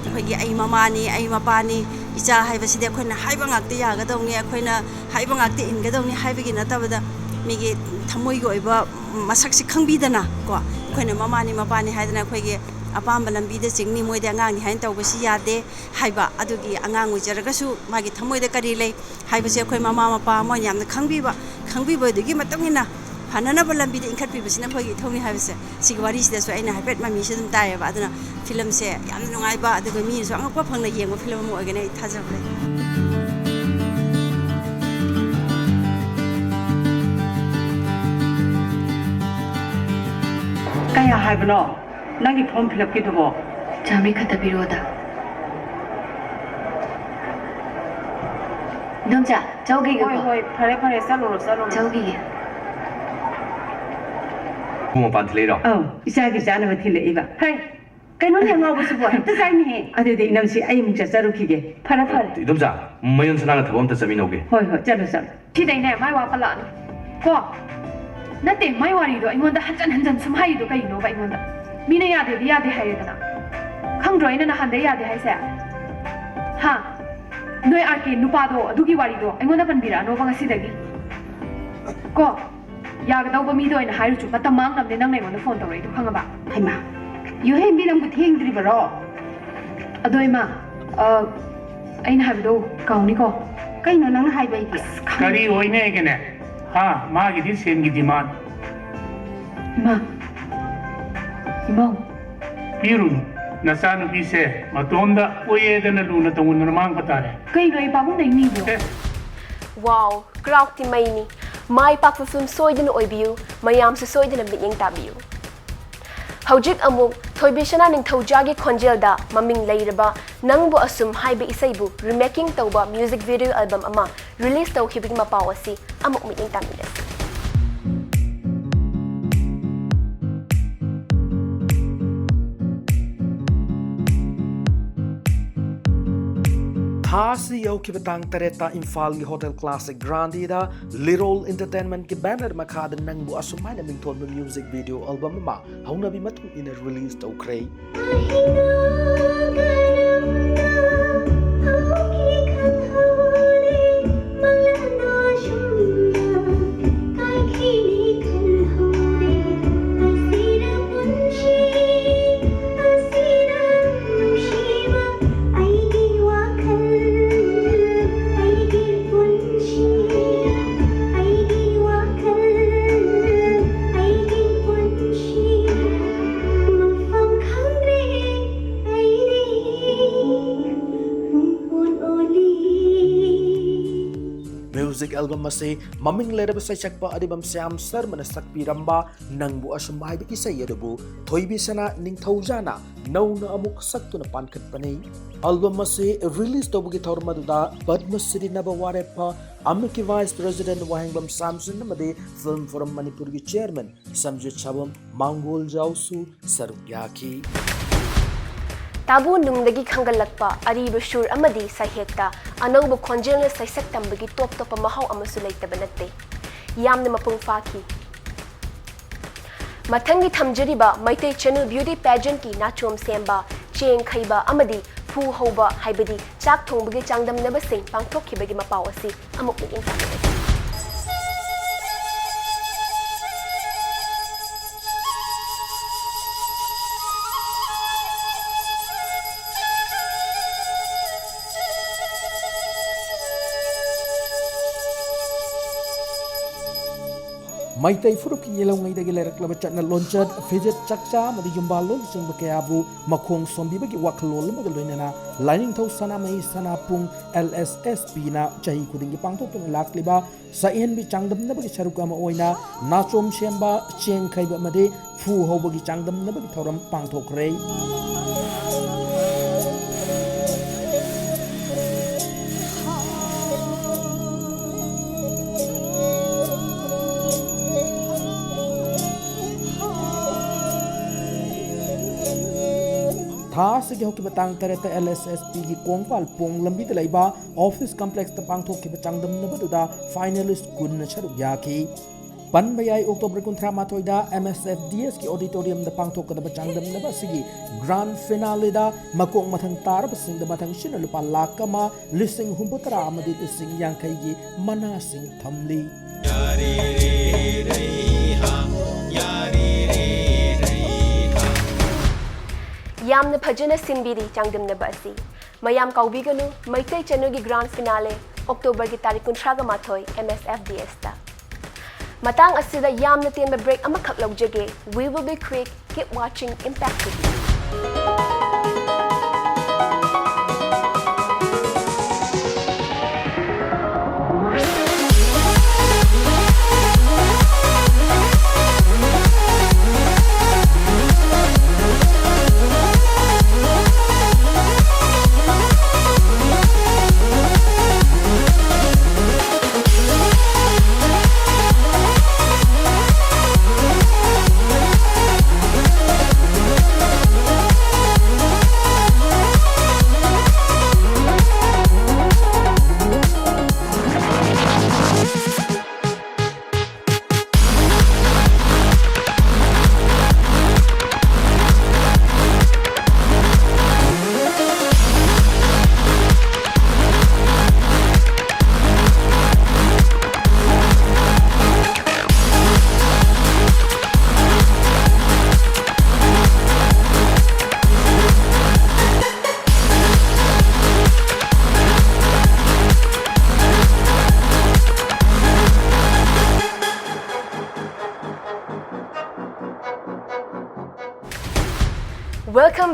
ꯑꯩꯈꯣꯏꯒꯤ "ꯑꯩ ꯃꯃꯥꯅꯤ, ꯑꯩ ꯃꯄꯥꯅꯤ", ꯏꯆꯥ ꯍꯥꯏꯕꯁꯤꯗꯤ ꯑꯩꯈꯣꯏꯅ ꯍꯥꯏꯕ ꯉꯥꯛꯇ ꯌꯥꯒꯗꯧꯅꯤ, ꯑꯩꯈꯣꯏꯅ ꯍꯥꯏꯕ ꯉꯥꯛꯇ ꯏꯟꯒꯗꯧꯅꯤ ꯍꯥꯏꯕꯒꯤ ꯅꯠꯇꯕꯗ, ꯃꯤꯒꯤ ꯊꯃꯣꯏꯒꯤ ꯑꯣꯏꯕ ꯃꯁꯛꯁꯤ ꯈꯪꯕꯤꯗꯅ ꯀꯣ, ꯑꯩꯈꯣꯏꯅ ꯃꯃꯥꯅꯤ, ꯃꯄꯥꯅꯤ ꯍꯥꯏꯗꯅ ꯑꯩꯈꯣꯏꯒꯤ ꯑꯄꯥꯝꯕ ꯂꯝꯕꯤꯗ ꯆꯤꯡꯅꯤ, ꯃꯣꯏꯗꯤ ꯑꯉꯥꯡꯅꯤ ꯍꯥꯏꯅ ꯇꯧꯕꯁꯤ ꯌꯥꯗꯦ ꯍꯥꯏꯕ, ꯑꯗꯨꯒꯤ ꯑꯉꯥꯡ ꯑꯣꯏꯖꯔꯒꯁꯨ ꯃꯥꯒꯤ ꯊꯃꯣꯏꯗ ꯀꯔꯤ ꯂꯩ ꯍꯥꯏꯕꯁꯦ ꯑꯩꯈꯣꯏ ꯃꯃꯥ ꯃꯄꯥ ꯑꯃ ꯑꯣꯏꯅ ꯌꯥꯝꯅ ꯈꯪꯕꯤꯕ, ꯈꯪꯕꯤꯕꯗꯨꯒꯤ ꯃꯇꯨꯡ ꯏꯟꯅ ꯐꯅꯅꯕ ꯂꯝꯕꯤꯗ ꯏꯟꯈꯠꯄꯤꯕꯁꯤꯅ ꯑꯩꯈꯣꯏꯒꯤ ꯏꯊꯧꯅꯤ ꯍꯥꯏꯕꯁꯦ ꯁꯤꯒꯤ ꯋꯥꯔꯤꯁꯤꯗꯁꯨ ꯑꯩꯅ ꯍꯥꯏꯐꯦꯠ ꯃꯃꯤꯁꯦ ꯑꯗꯨꯝ ꯇꯥꯏꯌꯦꯕ꯫ ꯑꯗꯨꯅ ꯐꯤꯂꯝꯁꯦ ꯌꯥꯝꯅ ꯅꯨꯡꯉꯥꯏꯕ, ꯑꯗꯨꯒ ꯃꯤꯅꯁꯨ ꯑꯉꯛꯄ ꯐꯪꯅ ꯌꯦꯡꯕ ꯐꯤꯂꯝ ꯑꯃ ꯑꯣꯏꯒꯅꯤ ꯑꯩ ꯊꯥꯖꯕ ꯂꯩ꯫ ꯀꯌꯥ ꯍꯥꯏꯕꯅꯣ ꯅꯪꯒꯤ ꯐꯣꯔꯝ ꯐꯤꯜ ꯑꯞꯀꯤꯗꯨꯕꯣ? ꯆꯥꯝꯃꯔꯤ ꯈꯛꯇ ꯄꯤꯔꯛꯑꯣꯗ꯫ ꯏꯗꯣꯝꯆꯥ, ꯆꯧꯈꯤꯒꯦꯀꯣ? ꯍꯣꯏ, ꯍꯣꯏ, ꯐꯔꯦ, ꯐꯔꯦ, ꯆꯠꯂꯨꯔꯣ, ꯆꯠꯂꯨꯔꯣ꯫ ꯆꯧꯈꯤꯒꯦ꯫ ꯄꯨꯡ ꯃꯄꯥꯟ ꯊꯤꯜꯂꯛꯏꯔꯣ? ꯑꯧ, ꯏꯆꯥꯒꯤ ꯆꯥꯅꯕ ꯊꯤꯜꯂꯛꯏꯕ꯫ ꯍꯩ, ꯀꯩꯅꯣꯅꯦ ꯑꯉꯥꯎꯕꯁꯤꯕꯣ, ꯍꯦꯛꯇ ꯆꯥꯏꯅꯦꯍꯦ꯫ ꯑꯗꯨꯗꯤ ꯏꯅꯝꯁꯤ, ꯑꯩ ꯑꯃꯨꯛ ꯆꯠꯆꯔꯨꯈꯤꯒꯦ꯫ ꯐꯔꯦ, ꯐꯔꯦ꯫ ꯏꯗꯣꯝꯆꯥ, ꯃꯌꯣꯟ ꯁꯅꯥꯒ ꯊꯕꯛ ꯑꯝꯇ ꯆꯠꯃꯤꯟꯅꯧꯒꯦ꯫ ꯍꯣꯏ, ꯍꯣꯏ, ꯆꯠꯂꯣ, ꯆꯠꯂꯣ꯫ ꯁꯤꯗꯩꯅꯦ ꯃꯥꯏ ꯋꯥ ꯄꯜꯂꯛꯑꯅꯨ꯫ ꯀꯣ? ꯅꯠꯇꯦ, ꯃꯥꯏ ꯋꯥꯔꯤꯗꯣ ꯑꯩꯉꯣꯟꯗ ꯍꯟꯖꯟ ꯍꯟꯖꯟ ꯁꯨꯝ ꯍꯥꯏꯔꯤꯗꯣ ꯀꯩꯒꯤꯅꯣꯕ ꯑꯩꯉꯣꯟꯗ? ꯃꯤꯅ ꯌꯥꯗꯦꯗꯤ ꯌꯥꯗꯦ ꯍꯥꯏꯔꯦꯗꯅ꯫ ꯈꯪꯗ꯭ꯔꯣ ꯑꯩꯅ ꯅꯍꯥꯟꯗꯩ ꯌꯥꯗꯦ ꯍꯥꯏꯁꯦ? ꯍꯥ? ꯅꯣꯏ ꯑꯥꯔ ꯀꯦ ꯅꯨꯄꯥꯗꯣ ꯑꯗꯨꯒꯤ ꯋꯥꯔꯤꯗꯣ ꯑꯩꯉꯣꯟꯗ ꯄꯟꯕꯤꯔꯛꯑꯅꯣꯕ ꯉꯁꯤꯗꯒꯤ꯫ ꯀꯣ? ꯌꯥꯒꯗꯧꯕ ꯃꯤꯗꯣ ꯑꯣꯏꯅ ꯍꯥꯏꯔꯨꯆꯣ꯫ ꯃꯇꯝ ꯃꯥꯡꯅꯕꯅꯦ ꯅꯪꯅ ꯑꯩꯉꯣꯟꯗ ꯐꯣꯟ ꯇꯧꯔꯛꯏꯗꯣ, ꯈꯪꯉꯕ? ꯍꯩꯃꯥ, ꯌꯨꯍꯦꯟꯕꯤ, ꯅꯪꯕꯨ ꯊꯦꯡꯗ꯭ꯔꯤꯕꯔꯣ? ꯑꯗꯣ ꯏꯃꯥ, ꯑ, ꯑꯩꯅ ꯍꯥꯏꯕꯗꯣ ꯀꯥꯎꯅꯤꯀꯣ꯫ ꯀꯩꯅꯣ ꯅꯪꯅ ꯍꯥꯏꯕ ꯑꯩꯗꯤ? ꯀꯔꯤ ꯑꯣꯏꯅꯦꯒꯦꯅꯦ? ꯍꯥ, ꯃꯥꯒꯤꯗꯤ ꯁꯦꯟꯒꯤ ꯗꯤꯃꯥꯟ꯫ ꯏꯃꯥ, ꯏꯃꯥꯎ꯫ ꯄꯤꯔꯨꯅꯨ, ꯅꯆꯥꯅꯨꯄꯤꯁꯦ ꯃꯇꯣꯝꯗ ꯄꯣꯛꯑꯦꯗꯅ ꯂꯨꯅ ꯇꯧꯅ ꯃꯥꯡꯕ ꯇꯥꯔꯦ꯫ ꯀꯩꯅꯣ ꯑꯩ ꯄꯥꯕꯨꯡꯗꯩ ꯅꯤꯕ꯭ꯔꯣ? ꯑꯦ, ꯋꯥꯎ, ꯀ꯭ꯔꯥꯎꯛꯇꯤ ꯃꯩꯅꯤ꯫ ꯃꯥꯏ ꯄꯥꯛꯄ ꯐꯤꯂꯝ ꯁꯣꯏꯗꯅ ꯑꯣꯏꯕꯤꯌꯨ, ꯃꯌꯥꯝꯁꯨ ꯁꯣꯏꯗꯅ ꯃꯤꯠꯌꯦꯡ ꯇꯥꯕꯤꯌꯨ꯫ ꯍꯧꯖꯤꯛ ꯑꯃꯨꯛ ꯊꯣꯏꯕꯤꯁꯅꯥ ꯅꯤꯡꯊꯧꯖꯥꯒꯤ ꯈꯣꯟꯖꯦꯜꯗ ꯃꯃꯤꯡ ꯂꯩꯔꯕ ꯅꯪꯕꯨ ꯑꯁꯨꯝ ꯍꯥꯏꯕ ꯏꯁꯩꯕꯨ remaking ꯇꯧꯕ music video album ꯑꯃ release ꯇꯧꯈꯤꯕꯒꯤ ꯃꯄꯥꯎ ꯑꯁꯤ ꯑꯃꯨꯛ ꯃꯤꯠꯌꯦꯡ ꯇꯥꯃꯤꯟꯅꯁꯤ꯫ ꯊꯥ ꯑꯁꯤ ꯌꯧꯈꯤꯕ ꯇꯥꯡ ꯇꯔꯦꯠꯇ ꯏꯝꯐꯥꯜꯒꯤ ꯍꯣꯇꯦꯜ ꯀ꯭ꯂꯥꯁꯤꯛ ꯒ꯭ꯔꯥꯟꯗꯤꯗ ꯂꯤꯔꯣꯜ ꯏꯟꯇꯔꯇꯦꯟꯃꯦꯟꯠꯀꯤ ꯕꯦꯅꯔ ꯃꯈꯥꯗ ꯅꯪꯕꯨ ꯑꯁꯨꯝ ꯍꯥꯏꯅ ꯃꯤꯡꯊꯣꯟꯕ music video album ꯑꯃ ꯍꯧꯅꯕꯤ ꯃꯇꯨꯡ ꯏꯟꯅ release ꯇꯧꯈ꯭ꯔꯦ꯫ Music album ꯑꯁꯤ ꯃꯃꯤꯡ ꯂꯩꯔꯕ ꯁꯩꯁꯛꯄ ꯑꯔꯤꯕꯝ ꯁ꯭ꯌꯥꯝ ꯁꯔꯃꯅ ꯁꯛꯄꯤꯔꯝꯕ ꯅꯪꯕꯨ ꯑꯁꯨꯝ ꯍꯥꯏꯕ ꯏꯁꯩ ꯑꯗꯨꯕꯨ ꯊꯣꯏꯕꯤꯁꯅꯥ ꯅꯤꯡꯊꯧꯖꯥꯅ ꯅꯧꯅ ꯑꯃꯨꯛ ꯁꯛꯇꯨꯅ ꯄꯥꯟꯈꯠꯄꯅꯤ꯫ Album ꯑꯁꯤ release ꯇꯧꯕꯒꯤ ꯊꯧꯔꯝ ꯑꯗꯨꯗ ꯄꯗꯃ ꯁ꯭ꯔꯤ ꯅꯕ ꯋꯥꯔꯦꯞꯄ, ꯑꯃꯤꯛꯀꯤ vice president ꯋꯥꯍꯦꯡꯕꯝ ꯁꯥꯝꯁꯟ ꯑꯃꯗꯤ Film Forum ꯃꯅꯤꯄꯨꯔꯒꯤ chairman ꯁꯝꯖꯤꯠ ꯁꯥꯕꯝ ꯃꯥꯡꯒꯣꯜꯖꯥꯎꯁꯨ ꯁꯔꯨꯛ ꯌꯥꯈꯤ꯫ ꯇꯥꯕꯨ ꯅꯨꯡꯗꯒꯤ ꯈꯪꯒꯠꯂꯛꯄ ꯑꯔꯤꯕ ꯁꯨꯔ ꯑꯃꯗꯤ ꯁꯩꯍꯦꯛꯇ ꯑꯅꯧꯕ ꯈꯣꯟꯖꯦꯜꯅ ꯁꯩꯁꯛ ꯇꯝꯕꯒꯤ ꯇꯣꯞ ꯇꯣꯞꯄ ꯃꯍꯥꯎ ꯑꯃꯁꯨ ꯂꯩꯇꯕ ꯅꯠꯇꯦ꯫ ꯌꯥꯝꯅ ꯃꯄꯨꯡ ꯐꯥꯈꯤ꯫ ꯃꯊꯪꯒꯤ ꯊꯝꯖꯔꯤꯕ ꯃꯩꯇꯩ ꯆꯅꯨ beauty pageantꯀꯤ ꯅꯥꯆꯣꯝ ꯁꯦꯝꯕ, ꯆꯦꯡ ꯈꯩꯕ ꯑꯃꯗꯤ ꯐꯨ ꯍꯧꯕ ꯍꯥꯏꯕꯗꯤ ꯆꯥꯛ ꯊꯣꯡꯕꯒꯤ ꯆꯥꯡꯗꯝꯅꯕꯁꯤꯡ ꯄꯥꯡꯊꯣꯛꯈꯤꯕꯒꯤ ꯃꯄꯥꯎ ꯑꯁꯤ ꯑꯃꯨꯛ ꯃꯤꯠꯌꯦꯡ ꯇꯥꯃꯤꯟꯅꯁꯤ꯫ ꯃꯩꯇꯩ ꯐꯨꯔꯨꯞꯀꯤ ꯌꯦꯜꯍꯧꯉꯩꯗꯒꯤ ꯂꯩꯔꯛꯂꯕ ꯆꯠꯅ ꯂꯣꯟꯆꯠ, ꯐꯤꯖꯦꯠ ꯆꯥꯛꯆꯥ ꯑꯃꯗꯤ ꯌꯨꯝꯕꯥꯜ ꯂꯣꯟꯅꯆꯤꯡꯕ ꯀꯌꯥꯕꯨ ꯃꯈꯣꯡ ꯁꯣꯝꯕꯤꯕꯒꯤ ꯋꯥꯈꯜꯂꯣꯟ ꯑꯃꯒ ꯂꯣꯏꯅꯅ ꯂꯥꯏꯅꯤꯡꯊꯧ ꯁꯅꯥꯃꯍꯤ ꯁꯅꯥꯄꯨꯡ L S S P ꯅ ꯆꯍꯤ ꯈꯨꯗꯤꯡꯒꯤ ꯄꯥꯡꯊꯣꯛꯇꯨꯅ ꯂꯥꯛꯂꯤꯕ ꯁꯛꯍꯦꯟꯕꯤ ꯆꯥꯡꯗꯝꯅꯕꯒꯤ ꯁꯔꯨꯛ ꯑꯃ ꯑꯣꯏꯅ ꯅꯥꯆꯣꯝ ꯁꯦꯝꯕ, ꯆꯦꯡ ꯈꯩꯕ ꯑꯃꯗꯤ ꯐꯨ ꯍꯧꯕꯒꯤ ꯆꯥꯡꯗꯝꯅꯕꯒꯤ ꯊꯧꯔꯝ ꯄꯥꯡꯊꯣꯛꯈ꯭ꯔꯦ꯫ ꯊꯥ ꯑꯁꯤꯒꯤ ꯍꯧꯈꯤꯕ ꯇꯥꯡ ꯇꯔꯦꯠꯇ L S S P ꯒꯤ ꯀꯣꯡꯄꯥꯜ ꯄꯣꯡ ꯂꯝꯕꯤꯗ ꯂꯩꯕ Office Complex ꯇ ꯄꯥꯡꯊꯣꯛꯈꯤꯕ ꯆꯥꯡꯗꯝꯅꯕꯗꯨꯗ finalist ꯀꯨꯟꯅ ꯁꯔꯨꯛ ꯌꯥꯈꯤ꯫ ꯄꯟꯕ ꯌꯥꯏ, October ꯀꯨꯟꯊ꯭ꯔꯥ ꯃꯥꯊꯣꯏꯗ M S F D S ꯀꯤ auditorium ꯗ ꯄꯥꯡꯊꯣꯛꯀꯗꯕ ꯆꯥꯡꯗꯝꯅꯕ ꯑꯁꯤꯒꯤ grand finale ꯗ ꯃꯀꯣꯛ ꯃꯊꯪ ꯇꯥꯔꯕꯁꯤꯡꯗ ꯃꯊꯪꯁꯤꯠꯅ ꯂꯨꯄꯥ ꯂꯥꯈ ꯑꯃ, ꯂꯤꯁꯤꯡ ꯍꯨꯝꯐꯨ ꯇꯔꯥ ꯑꯃꯗꯤ ꯂꯤꯁꯤꯡ ꯌꯥꯡꯈꯩꯒꯤ ꯃꯅꯥꯁꯤꯡ ꯊꯝꯂꯤ꯫ ꯌꯥꯝꯅ ꯐꯖꯅ ꯁꯤꯟꯕꯤꯔꯤ ꯆꯥꯡꯗꯝꯅꯕ ꯑꯁꯤ꯫ ꯃꯌꯥꯝ ꯀꯥꯎꯕꯤꯒꯅꯨ, ꯃꯩꯇꯩ ꯆꯅꯨꯒꯤ grand finale October ꯒꯤ ꯇꯥꯔꯤꯛ ꯀꯨꯟꯊ꯭ꯔꯥꯒ ꯃꯥꯊꯣꯏ M S F D S ꯇ꯫ ꯃꯇꯥꯡ ꯑꯁꯤꯗ ꯌꯥꯝꯅ ꯇꯦꯟꯕ break ꯑꯃꯈꯛ ꯂꯧꯖꯒꯦ꯫ We will be quick. Keep watching Impact T V.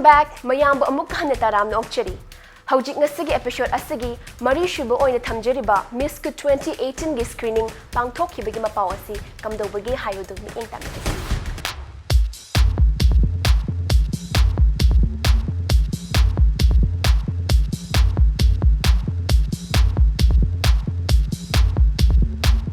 Back, ꯃꯌꯥꯝꯕꯨ ꯑꯃꯨꯛ ꯍꯟꯅ ꯇꯔꯥꯝꯅ ꯑꯣꯛꯆꯔꯤ꯫ ꯍꯧꯖꯤꯛ ꯉꯁꯤꯒꯤ episode ꯑꯁꯤꯒꯤ ꯃꯔꯤꯁꯨꯕ ꯑꯣꯏꯅ ꯊꯝꯖꯔꯤꯕ Miss Good twenty eighteen ꯒꯤ screening ꯄꯥꯡꯊꯣꯛꯈꯤꯕꯒꯤ ꯃꯄꯥꯎ ꯑꯁꯤ ꯀꯝꯗꯧꯕꯒꯦ ꯍꯥꯏꯕꯗꯨ ꯃꯤꯠꯌꯦꯡ ꯇꯥꯃꯤꯟꯅꯁꯤ꯫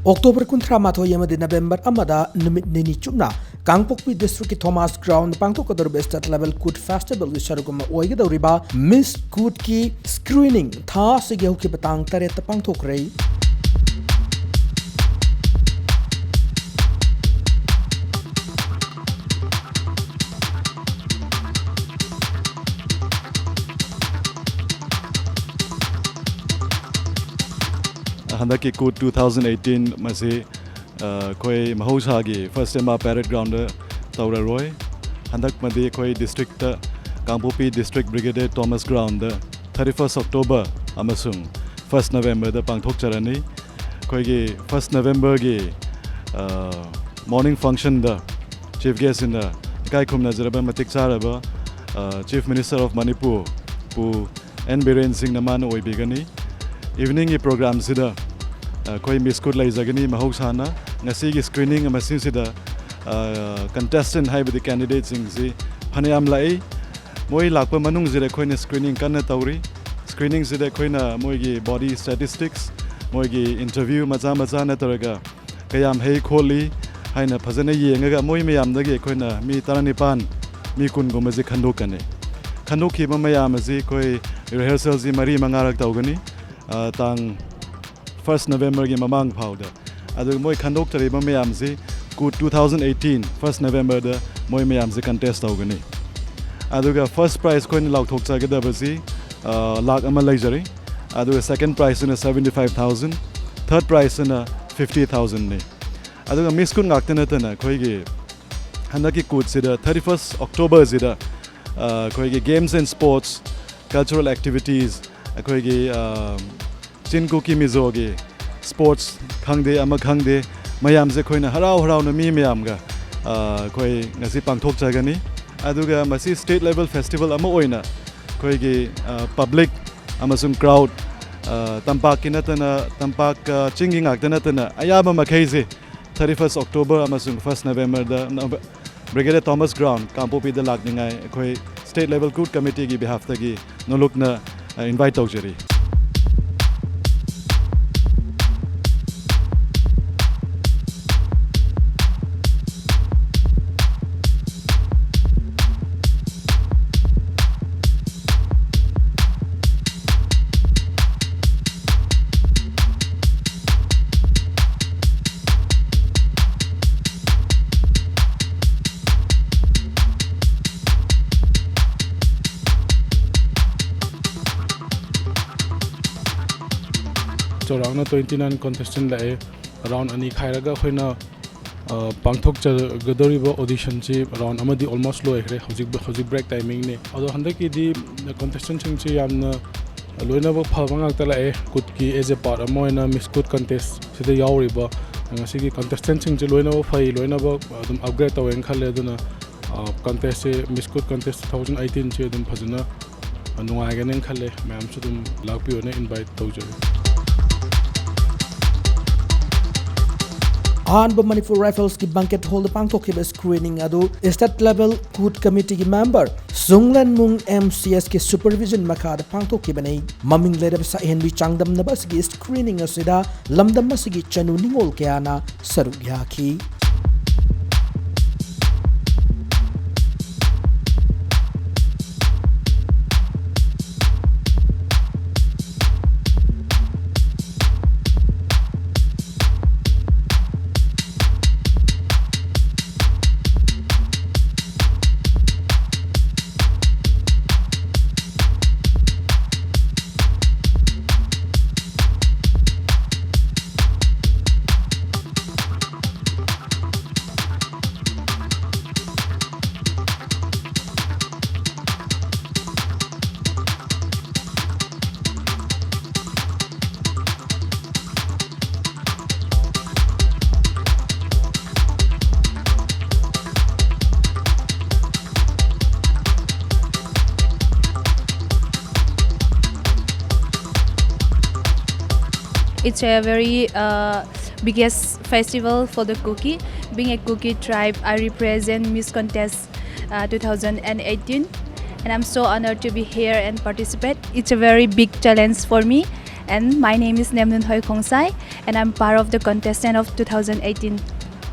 ꯑꯣꯛꯇꯣꯕꯔ ꯀꯨꯟꯊ꯭ꯔꯥ ꯃꯥꯊꯣꯏ ꯑꯃꯗꯤ ꯅꯕꯦꯝꯕꯔ ꯑꯃꯗ ꯅꯨꯃꯤꯠ ꯅꯤꯅꯤ ꯆꯨꯞꯅ ꯀꯥꯡꯄꯣꯛꯄꯤ district ꯀꯤ Thomas Ground ꯗ ꯄꯥꯡꯊꯣꯛꯀꯗꯧꯔꯤꯕ state level Good Festival ꯒꯤ ꯁꯔꯨꯛ ꯑꯃ ꯑꯣꯏꯒꯗꯧꯔꯤꯕ Miss Good ꯀꯤ screening ꯊꯥ ꯑꯁꯤꯒꯤ ꯍꯧꯈꯤꯕ ꯇꯥꯡ ꯇꯔꯦꯠꯇ ꯄꯥꯡꯊꯣꯛꯈ꯭ꯔꯦ꯫ ꯍꯟꯗꯛꯀꯤ Good two thousand eighteen ꯃꯁꯤ, ꯑ, ꯑꯩꯈꯣꯏ ꯃꯍꯧꯁꯥꯒꯤ First M R Parade Ground ꯗ ꯇꯧꯔꯔꯣꯏ꯫ ꯍꯟꯗꯛꯃꯗꯤ ꯑꯩꯈꯣꯏ district ꯇ, ꯀꯥꯡꯄꯣꯛꯄꯤ District Brigadier Thomas Ground ꯗ thirty first October ꯑꯃꯁꯨꯡ first November ꯗ ꯄꯥꯡꯊꯣꯛꯆꯔꯅꯤ꯫ ꯑꯩꯈꯣꯏꯒꯤ first November ꯒꯤ, ꯑ, morning function ꯗ chief guest ꯑꯣꯏꯅ ꯏꯀꯥꯏ ꯈꯨꯝꯅꯖꯔꯕ ꯃꯇꯤꯛ ꯆꯥꯔꯕ, ꯑ, Chief Minister of Manipur ꯄꯨ N ꯕꯤꯔꯦꯟ ꯁꯤꯡꯅ ꯃꯥꯅ ꯑꯣꯏꯕꯤꯒꯅꯤ꯫ Evening ꯒꯤ program ꯁꯤꯗ, ꯑ, ꯑꯩꯈꯣꯏ Miss Good ꯂꯩꯖꯒꯅꯤ꯫ ꯃꯍꯧꯁꯥꯅ ꯉꯁꯤꯒꯤ screening ꯃꯁꯤꯁꯤꯗ, ꯑ, contestant ꯍꯥꯏꯕꯗꯤ candidate ꯁꯤꯡꯁꯤ ꯐꯅꯌꯥꯝ ꯂꯥꯛꯏ꯫ ꯃꯣꯏ ꯂꯥꯛꯄ ꯃꯅꯨꯡꯁꯤꯗ ꯑꯩꯈꯣꯏꯅ screening ꯀꯟꯅ ꯇꯧꯔꯤ꯫ Screening ꯁꯤꯗ ꯑꯩꯈꯣꯏꯅ ꯃꯣꯏꯒꯤ body statistics, ꯃꯣꯏꯒꯤ interview ꯃꯆꯥ ꯃꯆꯥ ꯅꯠꯇ꯭ꯔꯒ ꯀꯌꯥꯝ ꯍꯩ ꯈꯣꯠꯂꯤ ꯍꯥꯏꯅ ꯐꯖꯅ ꯌꯦꯡꯉꯒ ꯃꯣꯏ ꯃꯌꯥꯝꯗꯒꯤ ꯑꯩꯈꯣꯏꯅ ꯃꯤ ꯇꯔꯥꯅꯤꯄꯥꯟ, ꯃꯤ ꯀꯨꯟꯒꯨꯝꯕꯁꯤ ꯈꯟꯗꯣꯛꯀꯅꯤ꯫ ꯈꯟꯗꯣꯛꯈꯤꯕ ꯃꯌꯥꯝ ꯑꯁꯤ ꯑꯩꯈꯣꯏ rehearsal ꯁꯤ ꯃꯔꯤ ꯃꯉꯥꯔꯛ ꯇꯧꯒꯅꯤ꯫ ꯑ, ꯇꯥꯡ first November ꯒꯤ ꯃꯃꯥꯡ ꯐꯥꯎꯗ꯫ ꯑꯗꯨꯒ ꯃꯣꯏ ꯈꯟꯗꯣꯛꯆꯔꯤꯕ ꯃꯌꯥꯝꯁꯤ Good two thousand eighteen first November ꯗ ꯃꯣꯏ ꯃꯌꯥꯝꯁꯤ contest ꯇꯧꯒꯅꯤ꯫ ꯑꯗꯨꯒ first prize ꯑꯩꯈꯣꯏꯅ ꯂꯥꯎꯊꯣꯛꯆꯒꯗꯕꯁꯤ, ꯑ, ꯂꯥꯈ ꯑꯃ ꯂꯩꯖꯔꯤ꯫ ꯑꯗꯨꯒ second prize ꯇꯨꯅ seventy five thousand, third prize ꯇꯨꯅ fifty thousand ꯅꯤ꯫ ꯑꯗꯨꯒ Miss Good ꯉꯥꯛꯇ ꯅꯠꯇꯅ ꯑꯩꯈꯣꯏꯒꯤ ꯍꯟꯗꯛꯀꯤ Good ꯁꯤꯗ thirty first October ꯁꯤꯗ, ꯑ, ꯑꯩꯈꯣꯏꯒꯤ games and sports, cultural activities, ꯑꯩꯈꯣꯏꯒꯤ, ꯑ, ꯆꯤꯟ ꯀꯨꯀꯤ ꯃꯤꯖꯣꯒꯤ sports ꯈꯪꯗꯦ, ꯑꯃ ꯈꯪꯗꯦ, ꯃꯌꯥꯝꯁꯦ ꯑꯩꯈꯣꯏꯅ ꯍꯔꯥꯎ ꯍꯔꯥꯎꯅ ꯃꯤ ꯃꯌꯥꯝꯒ, ꯑ, ꯑꯩꯈꯣꯏ ꯉꯁꯤ ꯄꯥꯡꯊꯣꯛꯆꯒꯅꯤ꯫ ꯑꯗꯨꯒ ꯃꯁꯤ state level festival ꯑꯃ ꯑꯣꯏꯅ ꯑꯩꯈꯣꯏꯒꯤ, ꯑ, public ꯑꯃꯁꯨꯡ crowd, ꯑ, ꯇꯝꯄꯥꯛꯀꯤ ꯅꯠꯇꯅ, ꯇꯝꯄꯥꯛꯀ ꯆꯤꯡꯒꯤ ꯉꯥꯛꯇ ꯅꯠꯇꯅ ꯑꯌꯥꯝꯕ ꯃꯈꯩꯁꯦ thirty first October ꯑꯃꯁꯨꯡ first November ꯗ ꯅꯣꯕ-, Brigadier Thomas Ground, ꯀꯥꯡꯄꯣꯛꯄꯤꯗ ꯂꯥꯛꯅꯤꯡꯉꯥꯏ ꯑꯩꯈꯣꯏ state level COOT committee ꯒꯤ behalf ꯇꯒꯤ ꯅꯣꯂꯨꯛꯅ, ꯑ, invite ꯇꯧꯖꯔꯤ꯫ ꯆꯥꯎꯔꯥꯛꯅ twenty nine contestant ꯂꯥꯛꯑꯦ꯫ Round ꯑꯅꯤ ꯈꯥꯏꯔꯒ ꯑꯩꯈꯣꯏꯅ, ꯑ, ꯄꯥꯡꯊꯣꯛꯆꯒꯗꯧꯔꯤꯕ audition ꯁꯤ round ꯑꯃꯗꯤ almost ꯂꯣꯏꯈ꯭ꯔꯦ꯫ ꯍꯧꯖꯤꯛ, ꯍꯧꯖꯤꯛ break timing ꯅꯦ꯫ ꯑꯗꯣ ꯍꯟꯗꯛꯀꯤꯗꯤ contestant ꯁꯤꯡꯁꯤ ꯌꯥꯝꯅ ꯂꯣꯏꯅꯃꯛ ꯐꯕ ꯉꯥꯛꯇ ꯂꯥꯛꯑꯦ꯫ COOT ꯀꯤ as a part ꯑꯃ ꯑꯣꯏꯅ Miss COOT contest ꯁꯤꯗ ꯌꯥꯎꯔꯤꯕ ꯉꯁꯤꯒꯤ contestant ꯁꯤꯡꯁꯤ ꯂꯣꯏꯅꯃꯛ ꯐꯩ, ꯂꯣꯏꯅꯃꯛ ꯑꯗꯨꯝ upgrade ꯇꯧꯋꯦꯅ ꯈꯜꯂꯦ꯫ ꯑꯗꯨꯅ, ꯑ, contest ꯁꯦ, Miss COOT contest two thousand eighteen ꯁꯦ ꯑꯗꯨꯝ ꯐꯖꯅ, ꯑ, ꯅꯨꯡꯉꯥꯏꯒꯅꯦꯅ ꯈꯜꯂꯦ꯫ ꯃꯌꯥꯝꯁꯨ ꯑꯗꯨꯝ ꯂꯥꯛꯄꯤꯌꯣꯅ invite ꯇꯧꯖꯔꯤ꯫ ꯑꯍꯥꯟꯕ Manipur Rifles ꯀꯤ banquet hall ꯗ ꯄꯥꯡꯊꯣꯛꯈꯤꯕ screening ꯑꯗꯨ state level COOT committee ꯒꯤ member ꯁꯨꯡꯂꯟꯃꯨꯡ M C S ꯀꯤ supervision ꯃꯈꯥꯗ ꯄꯥꯡꯊꯣꯛꯈꯤꯕꯅꯤ꯫ ꯃꯃꯤꯡ ꯂꯩꯔꯕ ꯁꯛꯍꯦꯟꯕꯤ ꯆꯥꯡꯗꯝꯅꯕ ꯑꯁꯤꯒꯤ screening ꯑꯁꯤꯗ ꯂꯝꯗꯝ ꯑꯁꯤꯒꯤ ꯆꯅꯨ ꯅꯤꯉꯣꯜ ꯀꯌꯥꯅ ꯁꯔꯨꯛ ꯌꯥꯈꯤ꯫ It's a very uh, biggest festival for the Kuki. Being a Kuki tribe, I represent Miss Contest uh, two thousand eighteen, and I'm so honored to be here and participate. It's a very big challenge for me, and my name is Nemnun Hoi Khongsai, and I'm part of the contestant of two thousand eighteen.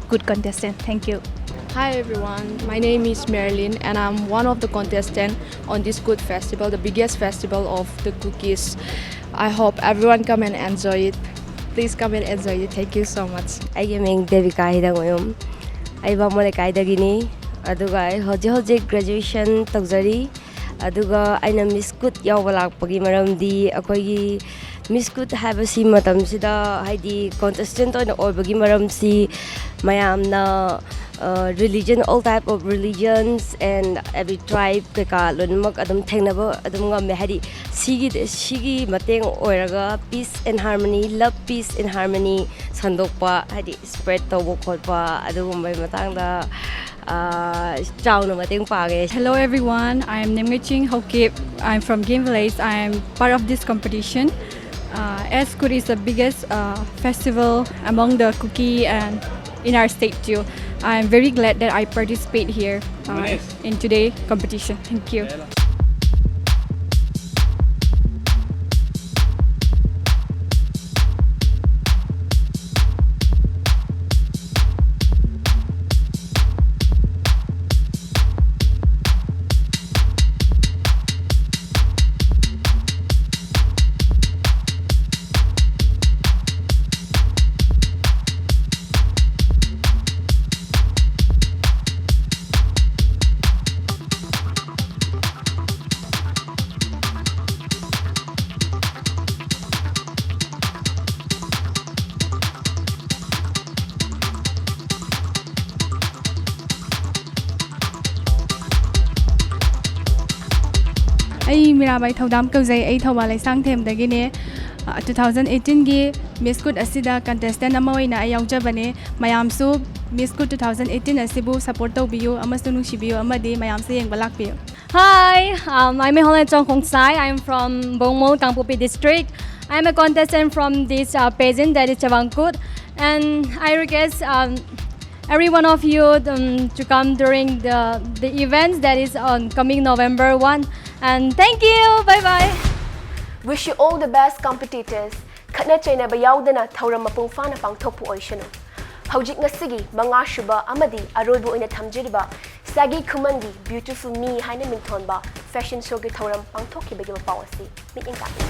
Good contestant. Thank you. Hi everyone, my name is Marilyn and I'm one of the contestants on this good festival, the biggest festival of the Kukis. I hope everyone come and enjoy it. Please come and enjoy it. Thank you so much. ꯑꯩꯒꯤ ꯃꯤꯡ ꯗꯦꯕꯤꯀꯥ ꯍꯤꯗꯥꯡꯃꯌꯨꯝ꯫ ꯑꯩ ꯕꯥꯃꯣꯟ ꯂꯩꯀꯥꯏꯗꯒꯤꯅꯤ꯫ ꯑꯗꯨꯒ ꯑꯩ ꯍꯧꯖꯤꯛ ꯍꯧꯖꯤꯛ graduation ꯇꯧꯖꯔꯤ꯫ ꯑꯗꯨꯒ ꯑꯩꯅ ꯃꯤꯁ ꯀꯨꯠ ꯌꯥꯎꯕ ꯂꯥꯛꯄꯒꯤ ꯃꯔꯝꯗꯤ, ꯑꯩꯈꯣꯏꯒꯤ ꯃꯤꯁ ꯀꯨꯠ ꯍꯥꯏꯕꯁꯤ ꯃꯇꯝꯁꯤꯗ, ꯍꯥꯏꯗꯤ, ꯀꯣꯟꯇꯦꯁꯇꯦꯟꯠ ꯑꯣꯏꯅ ꯑꯣꯏꯕꯒꯤ ꯃꯔꯝꯁꯤ, ꯃꯌꯥꯝꯅ religion, all type of religions and every tribe ꯀꯩꯀꯥ ꯂꯣꯏꯅꯃꯛ ꯑꯗꯨꯝ ꯊꯦꯡꯅꯕ ꯑꯗꯨꯝ ꯉꯝꯃꯦ꯫ ꯍꯥꯏꯗꯤ, ꯁꯤꯒꯤ ꯁꯤꯒꯤ ꯃꯇꯦꯡ ꯑꯣꯏꯔꯒ peace and harmony, love, peace and harmony ꯁꯟꯗꯣꯛꯄ, ꯍꯥꯏꯗꯤ, spread ꯇꯧꯕ ꯈꯣꯠꯄ, ꯑꯗꯨꯒꯨꯝꯕꯒꯤ ꯃꯇꯥꯡꯗ ꯆꯥꯎꯅ ꯃꯇꯦꯡ ꯄꯥꯡꯉꯦ꯫ Hello everyone, I am Nemngeching Haokip. I'm from Game Village. I am part of this competition. Uh, Eskut is the biggest uh, festival among the Kuki and in our state too. I'm very glad that I participate here uh, in today competition. Thank you. ꯑꯩ ꯃꯤꯔꯥꯕꯥꯏ ꯊꯧꯗꯥꯝ ꯀꯧꯖꯩ꯫ ꯑꯩ Thoubal ꯂꯩꯁꯥꯡꯊꯦꯝꯗꯒꯤꯅꯦ꯫ Two thousand ꯑꯩꯠꯇꯤꯟꯒꯤ ꯃꯤꯁ ꯀꯨꯠ ꯑꯁꯤꯗ contestant ꯑꯃ ꯑꯣꯏꯅ ꯑꯩ ꯌꯥꯎꯖꯕꯅꯦ꯫ ꯃꯌꯥꯝꯁꯨ ꯃꯤꯁ ꯀꯨꯠ two thousand eighteen ꯑꯁꯤꯕꯨ support ꯇꯧꯕꯤꯌꯨ ꯑꯃꯁꯨꯡ ꯅꯨꯡꯁꯤꯕꯤꯌꯨ ꯑꯃꯗꯤ ꯃꯌꯥꯝꯁꯨ ꯌꯦꯡꯕ ꯂꯥꯛꯄꯤꯌꯨ꯫ Hi, um, I'm Meholen Chongkhongsai. I'm from Bongmo, Tangpopi District. I'm a contestant from this uh, pageant, that is Chavang Kut, and I request um, every one of you um, to come during the, the events that is on coming November one. And thank you. Bye bye. Wish you all the best, competitors. ꯈꯠꯅ ꯆꯩꯅꯕ ꯌꯥꯎꯗꯅ ꯊꯧꯔꯝ ꯃꯄꯨꯡ ꯐꯥꯅ ꯄꯥꯡꯊꯣꯛꯄ ꯑꯣꯏꯁꯅꯨ꯫ ꯍꯧꯖꯤꯛ ꯉꯁꯤꯒꯤ ꯃꯉꯥꯁꯨꯕ ꯑꯃꯗꯤ ꯑꯔꯣꯏꯕ ꯑꯣꯏꯅ ꯊꯝꯖꯔꯤꯕ ꯁꯥꯒꯤ ꯈꯨꯃꯟꯒꯤ Beautiful Me ꯍꯥꯏꯅ ꯃꯤꯡꯊꯣꯟꯕ fashion showꯒꯤ ꯊꯧꯔꯝ ꯄꯥꯡꯊꯣꯛꯈꯤꯕꯒꯤ ꯃꯄꯥꯎ ꯑꯁꯤ ꯃꯤꯠꯌꯦꯡ ꯇꯥꯛꯂꯤ꯫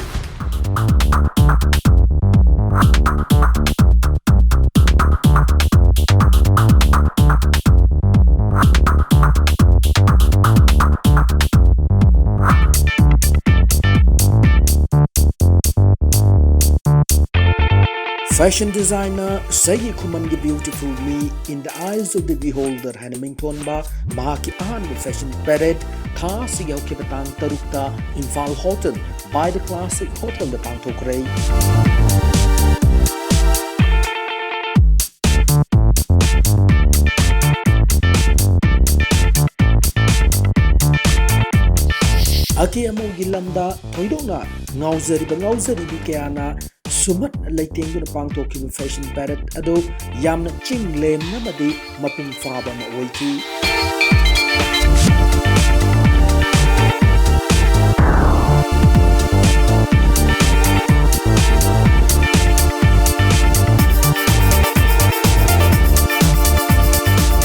Fashion designer Saigi Khumangi Beautiful Me in the Eyes of the Beholder ꯍꯥꯏꯅ ꯃꯤꯡꯊꯣꯟꯕ ꯃꯍꯥꯛꯀꯤ ꯑꯍꯥꯟꯕ fashion parade ꯊꯥ ꯑꯁꯤꯒꯤ ꯍꯧꯈꯤꯕ ꯇꯥꯡ ꯇꯔꯨꯛꯇ Imphal hotel By the Classic ꯍꯣꯇꯦꯜꯗ ꯄꯥꯡꯊꯣꯛꯈ꯭ꯔꯦ꯫ ꯑꯀꯦ ꯑꯃꯧꯒꯤ ꯂꯝꯗ ꯊꯣꯏꯗꯣꯛꯅ ꯉꯥꯎꯖꯔꯤꯕ ꯉꯥꯎꯖꯔꯤꯕꯤ ꯀꯌꯥꯅ ꯁꯨꯝꯍꯠ ꯂꯩꯇꯦꯡꯗꯨꯅ ꯄꯥꯡꯊꯣꯛꯈꯤꯕ fashion parade ꯑꯗꯨ ꯌꯥꯝꯅ ꯆꯤꯡ ꯂꯦꯝꯅ ꯑꯃꯗꯤ ꯃꯄꯨꯡ ꯐꯥꯕ ꯑꯃ ꯑꯣꯏꯈꯤ꯫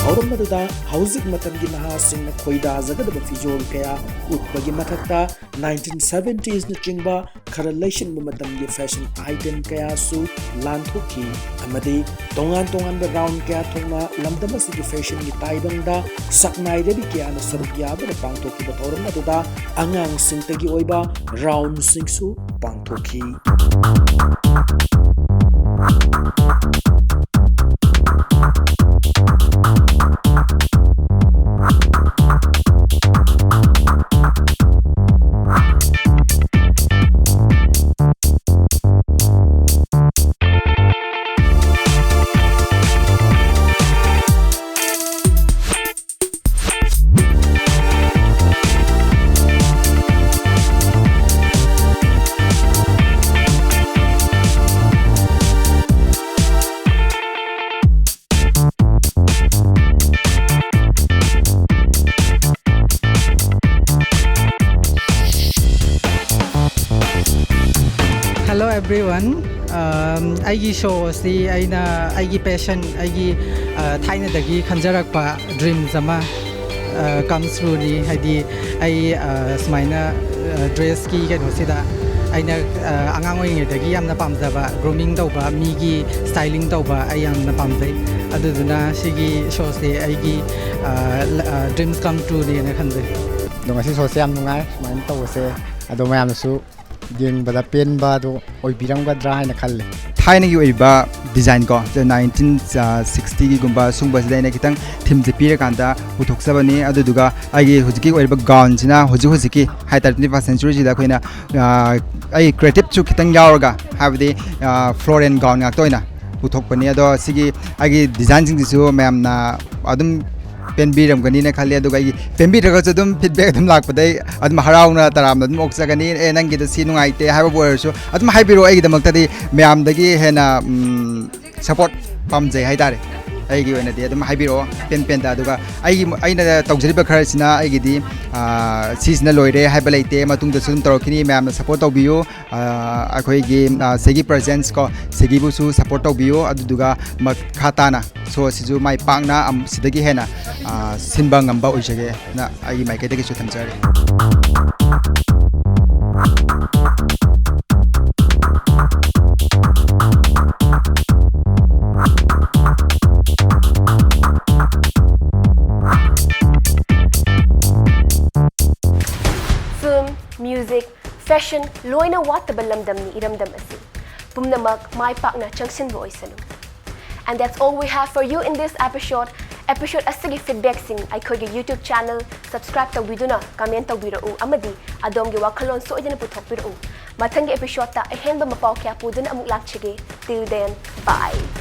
ꯊꯧꯔꯝ ꯑꯗꯨꯗ ꯍꯧꯖꯤꯛ ꯃꯇꯝꯒꯤ ꯅꯍꯥꯁꯤꯡꯅ ꯈꯣꯏꯗꯥꯖꯒꯗꯕ ꯐꯤꯖꯣꯜ ꯀꯌꯥ ꯎꯠꯄꯒꯤ ꯃꯊꯛꯇ nineteen seventiesꯅꯆꯤꯡꯕ ꯈꯔ ꯂꯩꯁꯤꯟꯕ ꯃꯇꯝꯒꯤ fashion item ꯀꯌꯥꯁꯨ ꯂꯥꯟꯊꯣꯛꯈꯤ ꯑꯃꯗꯤ ꯇꯣꯉꯥꯟ ꯇꯣꯉꯥꯟꯕ round ꯀꯌꯥ ꯊꯣꯛꯅ ꯂꯝꯗꯝ ꯑꯁꯤꯒꯤ fashionꯒꯤ ꯇꯥꯏꯕꯪꯗ ꯁꯛꯅꯥꯏꯔꯕꯤ ꯀꯌꯥꯅ ꯁꯔꯨꯛ ꯌꯥꯗꯨꯅ ꯄꯥꯡꯊꯣꯛꯈꯤꯕ ꯊꯧꯔꯝ ꯑꯗꯨꯗ ꯑꯉꯥꯡꯁꯤꯡꯇꯒꯤ ꯑꯣꯏꯕ roundꯁꯤꯡꯁꯨ ꯄꯥꯡꯊꯣꯛꯈꯤ꯫ Hello everyone. Um, ꯑꯩꯒꯤ ꯁꯣ ꯑꯁꯤ ꯑꯩꯅ ꯑꯩꯒꯤ ꯄꯦꯁꯟ, ꯑꯩꯒꯤ ꯑ, ꯊꯥꯏꯅꯗꯒꯤ ꯈꯟꯖꯔꯛꯄ ꯗ꯭ꯔꯤꯝꯁ ꯑꯃ ꯀꯝꯁ ꯇ꯭ꯔꯨꯅꯤ꯫ ꯍꯥꯏꯗꯤ ꯑꯩ ꯑ, ꯁꯨꯃꯥꯏꯅ ꯗ꯭ꯔꯦꯁꯀꯤ ꯀꯩꯅꯣꯁꯤꯗ ꯑꯩꯅ ꯑ, ꯑꯉꯥꯡ ꯑꯣꯏꯔꯤꯉꯩꯗꯒꯤ ꯌꯥꯝꯅ ꯄꯥꯝꯖꯕ ꯒ꯭ꯔꯨꯃꯤꯡ ꯇꯧꯕ, ꯃꯤꯒꯤ ꯁ꯭ꯇꯥꯏꯂꯤꯡ ꯇꯧꯕ ꯑꯩ ꯌꯥꯝꯅ ꯄꯥꯝꯖꯩ꯫ ꯑꯗꯨꯗꯨꯅ ꯁꯤꯒꯤ ꯁꯣꯁꯦ ꯑꯩꯒꯤ ꯗ꯭ꯔꯤꯝꯁ ꯀꯝ ꯇ꯭ꯔꯨꯅꯦꯅ ꯈꯟꯖꯩ꯫ ꯑꯗꯣ ꯉꯁꯤ ꯁꯣꯁꯦ ꯌꯥꯝ ꯅꯨꯡꯉꯥꯏ ꯁꯨꯃꯥꯏꯅ ꯇꯧꯕꯁꯦ꯫ ꯑꯗꯣ ꯃꯌꯥꯝꯅꯁꯨ ꯌꯦꯡꯕꯗ ꯄꯦꯟꯕ ꯑꯗꯨ ꯑꯣꯏꯕꯤꯔꯝꯒꯗ꯭ꯔꯥ ꯍꯥꯏꯅ ꯈꯜꯂꯤ꯫ ꯊꯥꯏꯅꯒꯤ ꯑꯣꯏꯕ ꯗꯤꯖꯥꯏꯟ ꯀꯣ, ꯅꯥꯏꯟꯇꯤꯟ ꯁꯤꯛꯁꯇꯤꯒꯤ ꯒꯨꯝꯕ ꯁꯨꯝꯕꯁꯤꯗ ꯑꯩꯅ ꯈꯤꯇꯪ ꯊꯤꯝꯁꯦ ꯄꯤꯔꯀꯥꯟꯗ ꯄꯨꯊꯣꯛꯆꯕꯅꯤ꯫ ꯑꯗꯨꯗꯨꯒ ꯑꯩꯒꯤ ꯍꯧꯖꯤꯛꯀꯤ ꯑꯣꯏꯔꯤꯕ ꯒꯥꯎꯟꯁꯤꯅ ꯍꯧꯖꯤꯛ ꯍꯧꯖꯤꯛꯀꯤ ꯍꯥꯏ ꯇꯥꯔꯦ, ꯇ꯭ꯋꯦꯟꯇꯤ ꯐꯥꯔꯁ ꯁꯦꯟꯆꯨꯔꯤꯁꯤꯗ ꯑꯩꯈꯣꯏꯅ ꯑ, ꯑꯩ ꯀ꯭ꯔꯤꯌꯦꯇꯤꯞꯁꯨ ꯈꯤꯇꯪ ꯌꯥꯎꯔꯒ, ꯍꯥꯏꯕꯗꯤ ꯐ꯭ꯂꯣꯔꯦꯟ ꯒꯥꯎꯟ ꯉꯥꯛꯇ ꯑꯣꯏꯅ ꯄꯨꯊꯣꯛꯄꯅꯤ꯫ ꯑꯗꯣ ꯁꯤꯒꯤ ꯑꯩꯒꯤ ꯗꯤꯖꯥꯏꯟꯁꯤꯡꯁꯤꯁꯨ ꯃꯌꯥꯝꯅ ꯑꯗꯨꯝ ꯄꯦꯟꯕꯤꯔꯝꯒꯅꯤꯅ ꯈꯜꯂꯤ꯫ ꯑꯗꯨꯒ ꯑꯩꯒꯤ ꯄꯦꯟꯕꯤꯗ꯭ꯔꯒꯁꯨ ꯑꯗꯨꯝ ꯐꯤꯗꯕꯦꯛ ꯑꯗꯨꯝ ꯂꯥꯛꯄꯗꯩ ꯑꯗꯨꯝ ꯍꯔꯥꯎꯅ ꯇꯔꯥꯝꯅ ꯑꯗꯨꯝ ꯑꯣꯛꯆꯒꯅꯤ꯫ "ꯑꯦ, ꯅꯪꯒꯤꯗ ꯁꯤ ꯅꯨꯡꯉꯥꯏꯇꯦ" ꯍꯥꯏꯕꯕꯨ ꯑꯣꯏꯔꯁꯨ ꯑꯗꯨꯝ ꯍꯥꯏꯕꯤꯔꯛꯑꯣ꯫ ꯑꯩꯒꯤꯗꯃꯛꯇꯗꯤ ꯃꯌꯥꯝꯗꯒꯤ ꯍꯦꯟꯅ ꯁꯄꯣꯔꯠ ꯄꯥꯝꯖꯩ ꯍꯥꯏꯇꯥꯔꯦ꯫ ꯑꯩꯒꯤ ꯑꯣꯏꯅꯗꯤ ꯑꯗꯨꯝ ꯍꯥꯏꯕꯤꯔꯛꯑꯣ ꯄꯦꯟ ꯄꯦꯟꯗ꯫ ꯑꯗꯨꯒ ꯑꯩꯒꯤ, ꯑꯩꯅ ꯇꯧꯖꯔꯤꯕ ꯈꯔꯁꯤꯅ ꯑꯩꯒꯤꯗꯤ ꯑ, ꯁꯤꯁꯤꯅ ꯂꯣꯏꯔꯦ ꯍꯥꯏꯕ ꯂꯩꯇꯦ꯫ ꯃꯇꯨꯡꯗꯁꯨ ꯑꯗꯨꯝ ꯇꯧꯔꯛꯈꯤꯅꯤ꯫ ꯃꯌꯥꯝꯅ ꯁꯄꯣꯔꯠ ꯇꯧꯕꯤꯌꯨ꯫ ꯑ, ꯑꯩꯈꯣꯏꯒꯤ ꯑ, ꯁꯤꯒꯤ ꯄ꯭ꯔꯖꯦꯟꯁ ꯀꯣ, ꯁꯤꯒꯤꯕꯨꯁꯨ ꯁꯄꯣꯔꯠ ꯇꯧꯕꯤꯌꯨ꯫ ꯑꯗꯨꯗꯨꯒ ꯃꯈꯥ ꯇꯥꯅ ꯁꯣꯁꯤꯁꯨ ꯃꯥꯏ ꯄꯥꯛꯅ ꯑꯝ-, ꯁꯤꯗꯒꯤ ꯍꯦꯟꯅ ꯑ, ꯁꯤꯟꯕ ꯉꯝꯕ ꯑꯣꯏꯖꯒꯦꯅ ꯑꯩꯒꯤ ꯃꯥꯏꯀꯩꯗꯒꯤꯁꯨ ꯊꯝꯖꯔꯤ꯫ Film, music, fashion ꯂꯣꯏꯅ ꯋꯥꯠꯇꯕ ꯂꯝꯗꯝꯅꯤ ꯏꯔꯝꯗꯝ ꯑꯁꯤ꯫ ꯄꯨꯝꯅꯃꯛ ꯃꯥꯏ ꯄꯥꯛꯅ ꯆꯪꯁꯤꯟꯕ ꯑꯣꯏꯁꯅꯨ꯫ And that's all we have for you in this episode. Episode ꯑꯁꯤꯒꯤ feedbackꯁꯤꯡ ꯑꯩꯈꯣꯏꯒꯤ YouTube channel subscribe ꯇꯧꯕꯤꯗꯨꯅ comment ꯇꯧꯕꯤꯔꯛꯎ ꯑꯃꯗꯤ ꯑꯗꯣꯝꯒꯤ ꯋꯥꯈꯜꯂꯣꯟ ꯁꯣꯏꯗꯅ ꯄꯨꯊꯣꯛꯄꯤꯔꯛꯎ꯫ ꯃꯊꯪꯒꯤ episodeꯇ ꯑꯍꯦꯟꯕ ꯃꯄꯥꯎ ꯀꯌꯥ ꯄꯨꯗꯨꯅ ꯑꯃꯨꯛ ꯂꯥꯛꯆꯒꯦ꯫ Till then, bye.